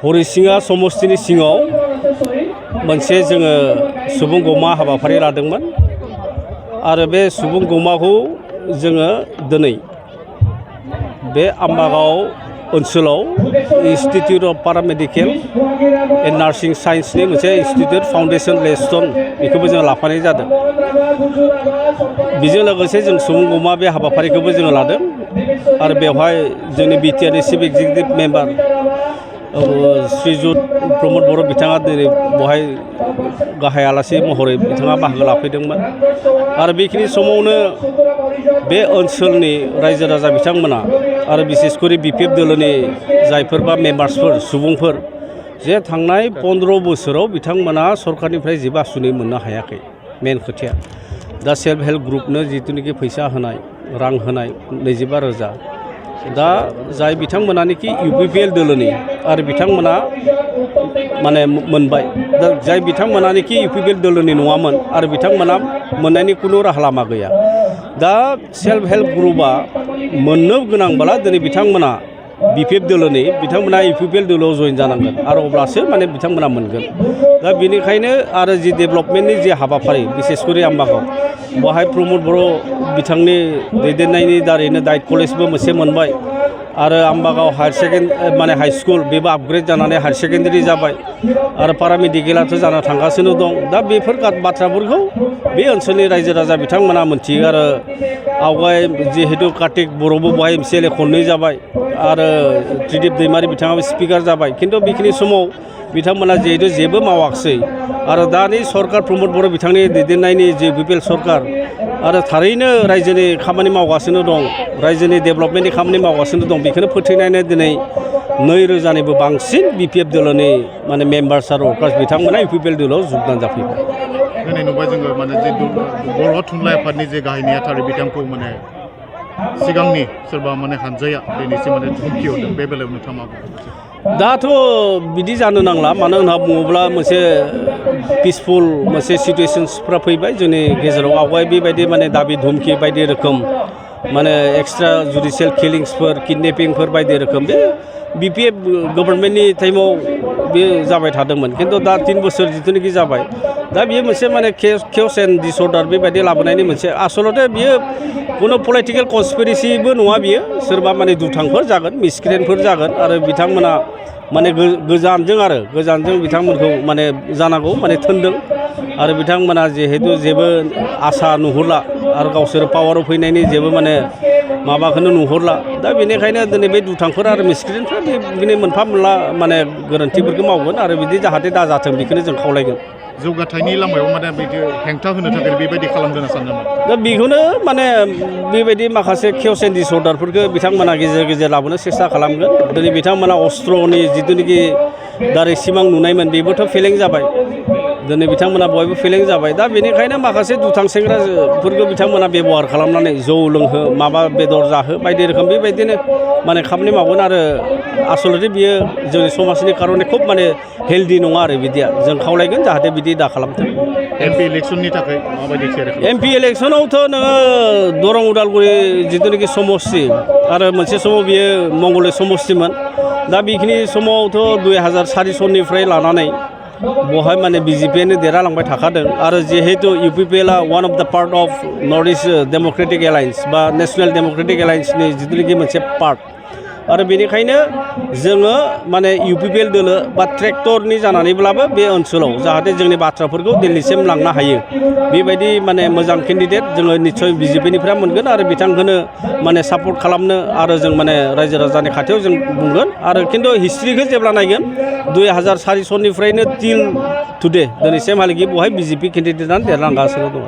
हरिसिङा समस्तिनि सिङाव मोनसे जोङो सुबुं गौमा हाबाफारि लादोंमोन आरो बे सुबुं गौमाखौ जोङो दिनै बे आम्बागाव ओनसोलाव इन्स्टिटिउट अफ पारामेडिकेल एन्ड नार्सिं साइन्सनि मोनसे इन्स्टिटिउट फाउन्डेसन लेस्टन बेखौबो जों लाफानाय जादों। बेजों लोगोसे जों सुबुं गौमा बे हाबाफारिखौबो जोङो लादों आरो बेवहाय जोंनि बिटिआरनि चिफ एक्जिकिउटिभ मेम्बार श्रीजुत प्रमद बर' बिथाङा दिनै बेवहाय गाहाय आलासि महरै बिथाङा बाहागो लाफैदोंमोन आरो बेखिनि समावनो बे ओनसोलनि रायजो राजा बिथांमोना आरो बिसेसकरि बिपिएफ दोलोनि जायफोर बा मेम्बार्सफोर सुबुंफोर जे थांनाय 15 बोसोराव बिथांमोना सरकारनिफ्राय जेबो आसुनि मोननो हायाखै। मेन खोथाया दा सेल्फ हेल्प ग्रुपनो जिथुनिखि फैसा होनाय रां होनाय 25,000 दा जाय बिथांमोनानिखि इउपिपिएल दोलोनि आरो बिथांमोना माने मोनबाय दा जाय बिथांमोनानिखि इउपिपिएल दोलोनि नङामोन आरो बिथांमोना मोननायनि खुनु राहा लामा गैया। दा सेल्फ हेल्प ग्रुपआ मोननो गोनांब्ला दिनै बिथांमोना बिपिएफ दोलोनि बिथांमोना इउपिपिएल दोलोआव जइन जानांगोन आरो अब्लासो माने बिथांमोना मोनगोन। दा बेनिखायनो आरो जि डेभेलपमेन्टनि जे हाबाफारि बिसेसकरि आम्बागाव बेवहाय प्रमद बर' बिथांनि दैदेननायनि दारैनो डाइट कलेजबो मोनसे मोनबाय आरो आम्बागाव माने हाई स्कुल बेबो आपग्रेड जानानै हायार सेकेन्डारि जाबाय आरो पारामेडिकेलाथ' जाना थांगासिनो दं। दा बेफोर बाथ्राफोरखौ बे ओनसोलनि रायजो राजा बिथांमोना मोनथियो आरो आवगाय जिहेतु कार्तिक बर'बो बेवहाय एमसिएलए खननै जाबाय आरो त्रिदिप दैमारि बिथाङाबो स्पिकार जाबाय खिन्थु बेखिनि समाव बिथांमोना जिहेतु जेबो मावाखिसै आरो दानि सरकार प्रमद बर' बिथांनि दैदेननायनि जे बिपिएल सरकार आरो थारैनो रायजोनि खामानि मावगासिनो दं रायजोनि डेभेलपमेन्टनि खामानि मावगासिनो दं बेखौनो फोथायनानै दिनै 2,000निबो बांसिन बिपिएफ दोलोनि माने मेम्बार्स आरो वर्कार्स बिथांमोना इउपिपिएल दोलोआव जगदान जाफैबाय। दिनै नुबाय जोङो माने जे बर' थुनलाइ आफादनि जे गाहाय नेहाथारि बिथांखौ माने सिगांनि सोरबा माने हानजाया दिनैसिम माने धुमखि होदों बे बेलायाव नोंथाङा दाथ' बिदि जानो नांला मानो होनना बुङोब्ला मोनसे पिसफुल मोनसे सिटुएशन्सफ्रा फैबाय जोंनि गेजेराव आवगाय बेबायदि माने दाबि धुमखि बायदि रोखोम माने एक्सट्रा जुडिशियेल किलिंसफोर किडनेपिंफोर बायदि रोखोम बे बिपिएफ गभर्नमेन्टनि टाइमाव बे जाबाय थादोंमोन खिन्थु दा 3 बोसोर जिथुनिखि जाबाय दा बेयो मोनसे माने केअस एन्ड डिसअर्डार बेबायदि लाबोनायनि मोनसे आसलते बियो कुनु पलिटिकेल कनस्पिरेसिबो नङा बियो सोरबा माने दुथांफोर जागोन मिसक्रियेन्टफोर जागोन आरो बिथांमोना माने गोजानजों बिथांमोनखौ माने जानांगौ माने थोनदों आरो बिथांमोना जिहेतु जेबो आसा नुहुरला आरो गावसोर पावाराव फैनायनि जेबो माने माबाखौनो नुहुरला दा बेनिखायनो दिनै बे दुथांफोर आरो मिसक्रियेन्टफ्रा बिदिनो मोनफा मोनला माने गोरोन्थिफोरखौ मावगोन आरो बिदि जाहाथे दाजाथों बेखौनो जों खावलायगोन। जौगाथायनि लामायाव माने बिदि हेंथा होनो थाखाय बेबायदि खालामदों सानदोंमोन दा बेखौनो माने बेबायदि माखासे केअस एन्ड डिसअर्डारफोरखौ बिथांमोना गेजेर गेजेर लाबोनो सेस्था खालामगोन। दिनै बिथांमोना अस्त्रनि जिथुनिखि दारै सिमां नुनायमोन बेबोथ' फेलें जाबाय दिनै बिथांमोना बयबो फेलें जाबाय दा बेनिखायनो माखासे दुथां सेंग्राफोरखौ बिथांमोना बेबहार खालामनानै जौ लोंहो माबा बेदर जाहो बायदि रोखोम बेबायदिनो माने खामानि मावगोन आरो आसलते बियो जोंनि समाजनि कारने खुब माने हेल्दि नङा आरो बिदिया जों खावलायगोन जाहाथे बिदि दा खालामथों। एमपि इलेक्सननि थाखाय माबायदि थियारि खालामो? एमपि इलेक्सनावथ' नोङो दरं उदालगुरि जिथुनिखि समस्ति आरो मोनसे समाव बियो मंगलदै समस्तिमोन दा बेखिनि समावथ' 2004 सननिफ्राय लानानै बहाय माने बिजेपियानो देरहालांबाय थाखादों आरो जिहेतु इउपिपिएलआ वान अफ द part of north east Democratic alliance बा नेशनेल डेम'क्रेटिक एलायन्सनि जिथुनिखि मोनसे पार्ट आरो बेनिखायनो जोङो माने इउपिपिएल दोलो बा ट्रेक्टरनि जानानैब्लाबो बे ओनसोलाव जाहाथे जोंनि बाथ्राफोरखौ दिल्लीसिम लांनो हायो बेबायदि माने मोजां केन्डिडेट जोङो निस्सय बिजेपिनिफ्राय मोनगोन आरो बिथांखौनो माने सापर्ट खालामनो आरो जों माने रायजो राजानि खाथियाव जों बुंगोन आरो खिन्थु हिस्ट्रिखौ जेब्ला नायगोन 2004 सननिफ्रायनो टिल टुडे दिनैसिमहालागि बहाय बिजेपि केन्डिडेटआनो देरलांगासिनो दं।